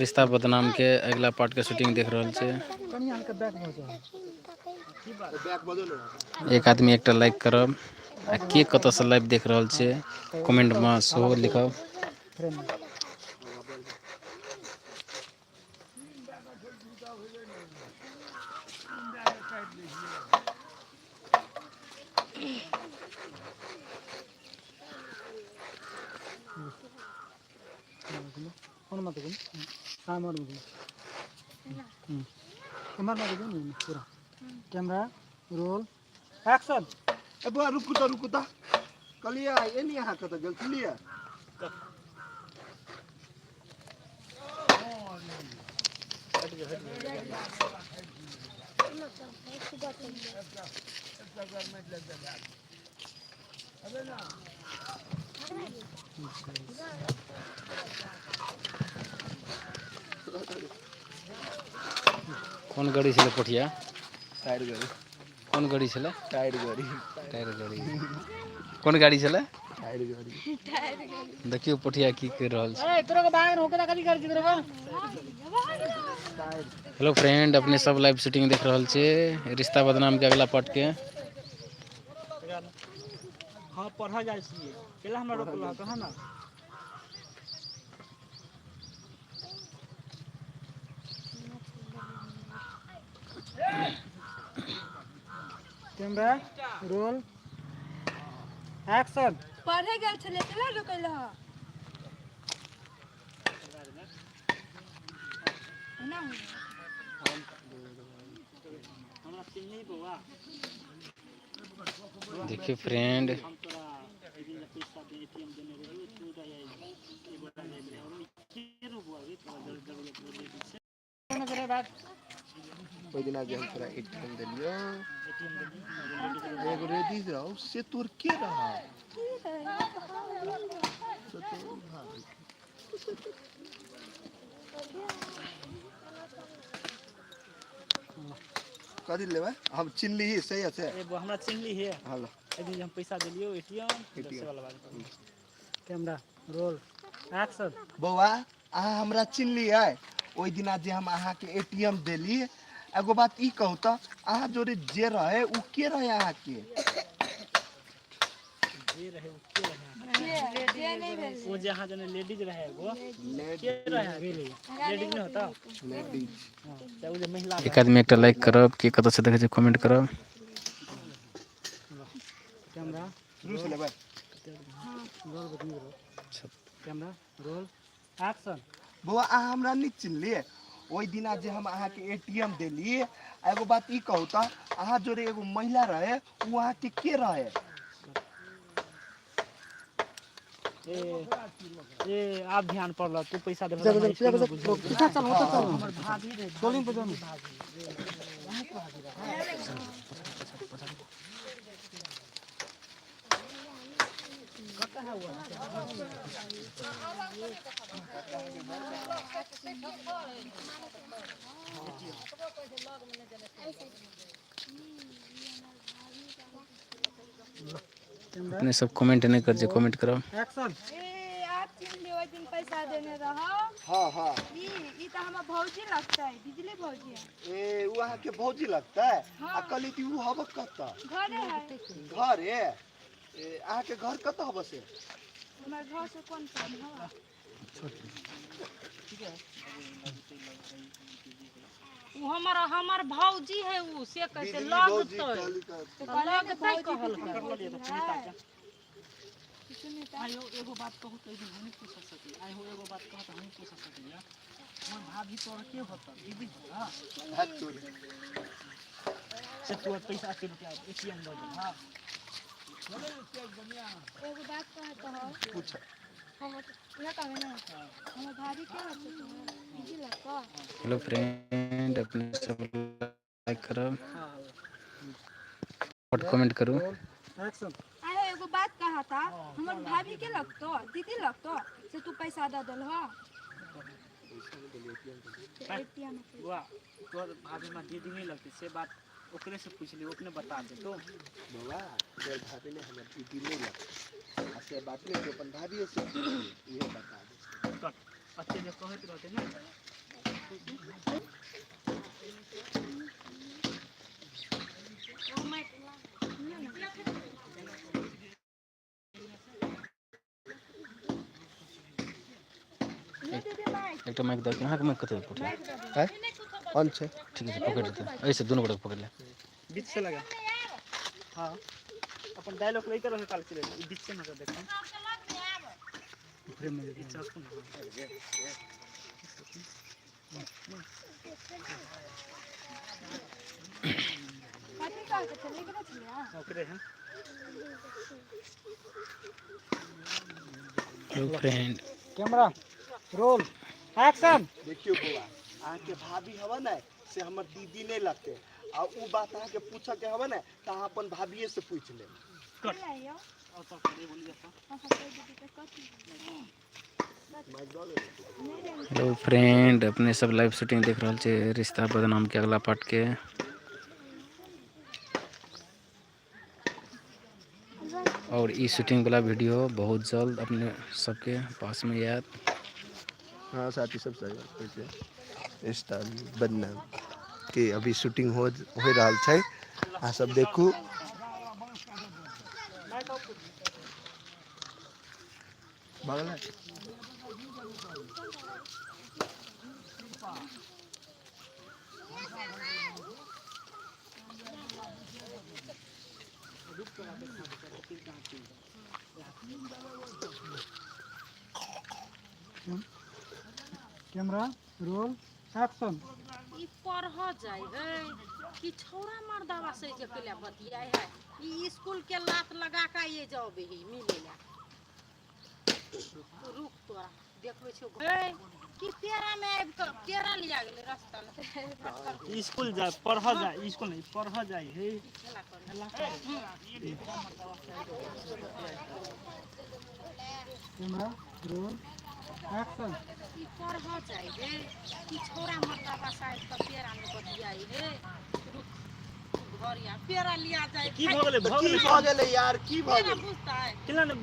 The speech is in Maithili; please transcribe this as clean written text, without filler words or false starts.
रिश्ता बदनाम के अगिला पार्ट के शूटिंग देख रहल छै। एक आदमी एकटा लाइक करब आ के कतऽ से लाइव देख रहल छै कमेंट में सेहो लिखब। Camera roll action. ए बुआ रुकू तऽ, रुकू तऽ, कहलियै एनी अहाँ कतऽ गेल छलियै? कोन गाड़ी छलै पोठिया? टायर गाड़ी। कोन गाड़ी छलै? टायर गाड़ी। टायर गाड़ी। कोन गाड़ी छलै? टायर गाड़ी। देखियौ पोठिया की कर रहल छै। ए तोरा के बाहर होके कथी करै छी तोरा के? हेलो फ्रेंड, अपने सब लाइव शूटिंग देख रहल छी रिश्ता बदनाम के अगला पार्ट के। हाँ पढ़ा जाइ छियै, केला हमरा रोकल कहाँ ना? Camera roll action. पढ़े गेल छलै, केला रोकल ह? ना हमरा चिन्हली बौआ? देखिए फ्रेंड, हम तोरा एक दिन पैसा एटीएम देने रहियो, तू रहे एगो रहे और के रो बौआ रे, तोरा जरूरत पड़ै छै। ओहि दिना जे हम तोरा एटीएम देलियौ, एटीएम देली, एगो रेडी रहौ, से तोर के रहा? से तोर भाभी। कथी लेबै? हम चिन्हली सही छै। ए बौआ हमरा चिन्हली हे? हलो। एक दिन जे हम पैसा देलियो एटीएम ATM। वाला बात। Camera roll action. बौआ अहाँ हमरा चिन्हलियै? ओहि दिना जे हम अहाँके एटीएम देली, एगो बात ई कहू तऽ अहाँ जोरे जे रहे उ के रहे अहाँके? जे रहे उ के रहे? जे नहीं भेल। ओ जे अहाँ जने लेडीज रहे एगो, के रहे? लेडीज नहीं होता? लेडीज। हाँ, तऽ ओ जे महिला। एक आदमी एकटा लाइक करब, के कतऽ से देखै छै कमेंट करब। कैमरा शुरू से लेबै। Roll, camera roll action. बौआ अहाँ हमरा नहि चिन्हलियै? ओहि दिना जे हम अहाँके एटीएम देली, एगो बात ई कहू तऽ अहाँ जोरे एगो महिला रहे, उ अहाँके के रहे? ए ए आब ध्यान पड़ल, तू पैसा देबे चल होता चल हमर भाभी रे गोली पे जानी। अपने सब कमेंट नहीं कर, कमेंट करब। एक्शन। ए आप चिन्ह लियो, ओहि दिन पैसा देने रहो। हाँ हाँ। ई ई तऽ हमर भौजी लगतै, बिजली भौजी है। ए उ अहाँके भौजी लगतै? हाँ। आ कहली कि उ हब कतऽ? घरे है। घरे? ए अहाँके घर कतऽ हब से? हमर घर से कोन काम है? उ हमर हमर भौजी है, उ से कहै छै। बिजली भौजी। लगतै। कहली तऽ तऽ कहले ने लगतै भौजी, कहलकै। बिजली भौजी है। सुनीता। आइ हो एगो बात कहू तऽ एक दिन हम पूछ सकी? आइ हो एगो बात कह तऽ हम पूछ सकी? हमर भाभी तोरा के होता, दीदी होता? हाथ तोड़े। से तू पैसा 80 रुपया एटीएम दऽ दे। हाँ। एगो बात कहत हो। पूछ। ना कहबे ना, हमर भाभी के होतै तोहर? दीदी लगतौ? हेलो फ्रेंड, अपने सब लाइक करब और कमेंट करू। एक्शन। आयो एगो बात कहा था, हमर भाभी के लगतो, दीदी लगतो, से तू पैसा दऽ देलहो एटीएम? बुआ तोहर भाभी हमरा दीदी नहीं लगती, से बात ओकरे से पूछ ली, अपने बता दे तो। बौआ तोर भाभी ने हमर दीदी नहि लगतै, आ से बात नहि छै, अपन भाभिए से पूछ ली, इहे बता दे। कट अच्छे जे कहैत रहते ने। एकटा माइक दऽ, अहाँके माइक कतऽ पकड़े? हैं ऑन छै। ठीक छै, पकड़ लेतै एहिसँ, दुनू गोटे पकड़ ले। बीच से लगा। हाँ, अपन डायलॉग लेकर रहे काल चले, ई बीच से मगर देखो फ्रेम में ई चाकू ना। कथी कहके छलै? केना छलै? ओकरे है। Hello friend. Camera roll action. देखियौ बौआ, अहाँके भाभी हवा ने से हमर दीदी नहि लगतै, आ उ बात अहाँके पूछऽ के हवा ने तऽ अहाँ अपन भाभिये से पूछि लेब। कट। यौ। और सब करे बोलिए तो। अहाँ कहि देबै तऽ कथी? हेलो फ्रेंड, अपने सब लाइव शूटिंग देख रहल छै रिश्ता बदनाम के अगला पार्ट के। और ई शूटिंग वाला वीडियो बहुत जल्द अपने सबके पास में आयत। हाँ साथी सब, सही बात कहै छै। रिश्ता बदनाम के अभी शूटिंग हो रहल छै, अहाँ सब देखू। भऽ गेलै? Camera roll action. ई पढ़ जाय है कि छौड़ा मर्दावा से जे केला बतियाय है? ई स्कूल के लात लगा के ये जाबे ही मिले ला। रुक, तोरा देखबै छौ है कि पेड़ा में आबि कऽ पेड़ा लिया गेलै रास्ता में। स्कूल जाए, पढ़ जाए, स्कूल नहीं, पढ़ जाए हे। खेला कर। Camera roll action. ई पढ़ जाय है कि छौड़ा मर्दावा से आबि कऽ पेड़ा में बतियाय है? रुक, घर या पेड़ा लिया जाय। की भऽ गेलै? तऽ भऽ की गेलै? भऽ गेलै यार, की भऽ पेड़ा गेलै? बुझतै। केना ने?